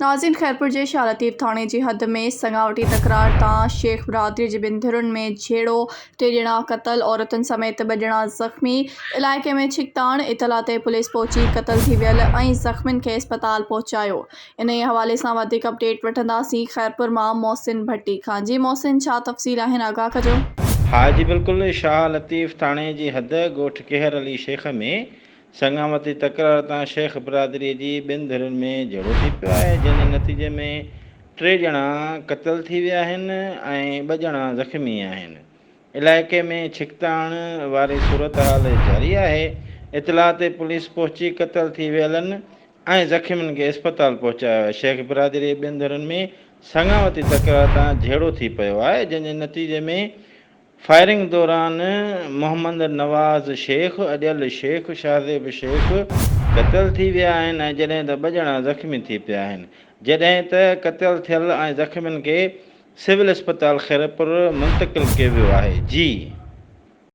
ناظرين خيرپور جي شاهه لطيف ٿاڻي جي حد ۾ سڱاوٽي تڪرار تان شيخ برادري جي ٻن ڌرين ۾ جهيڙو، ٽي ڄڻا قتل، عورتن سميت ٻه ڄڻا زخمي، علائقي ۾ ڇڪتاڻ، اطلاع تي پوليس پهچي قتل ٿي ويل ۽ زخمين کي اسپتال پهچايو. انهيء حوالي سان وڌيڪ اپڊيٽ وٺنداسين خيرپور مان محسن ڀٽي کان. جي محسن ڇا تفصيل آهن آگاهه ڪجو. ها جي بلڪل شاهه لطيف ٿاڻي جي حد ڳوٺ ڪيهر علي شيخ ۾ سڱاوتي تڪرار تان شيخ برادري جي ٻن ڌرين ۾ جهيڙو ٿي پيو آهي، جنهن جي نتيجي ۾ ٽي ڄڻا قتل ٿي ويا آهن ۽ ٻه ڄڻا زخمي آهن. علائقي ۾ ڇڪتاڻ واري صورتحال جاري آهي. اطلاع تي پوليس پهچي قتل ٿي ويلن ۽ زخمين کي اسپتال پهچايو آهي. شيخ برادري جي ٻن ڌرين ۾ سڱاوتي تڪرار تان جهيڙو ٿي پيو آهي، جنهن جي نتيجي ۾ فائرنگ دوران محمد نواز شيخ، اڏيل شيخ، شاهزيب شيخ قتل ٿي ويا آهن ۽ جڏهن ته ٻه ڄڻا زخمي ٿي پيا آهن. جڏهن ته قتل ٿيل ۽ زخمين کي سول اسپتال خيرپور منتقل ڪيو ويو آهي. جي.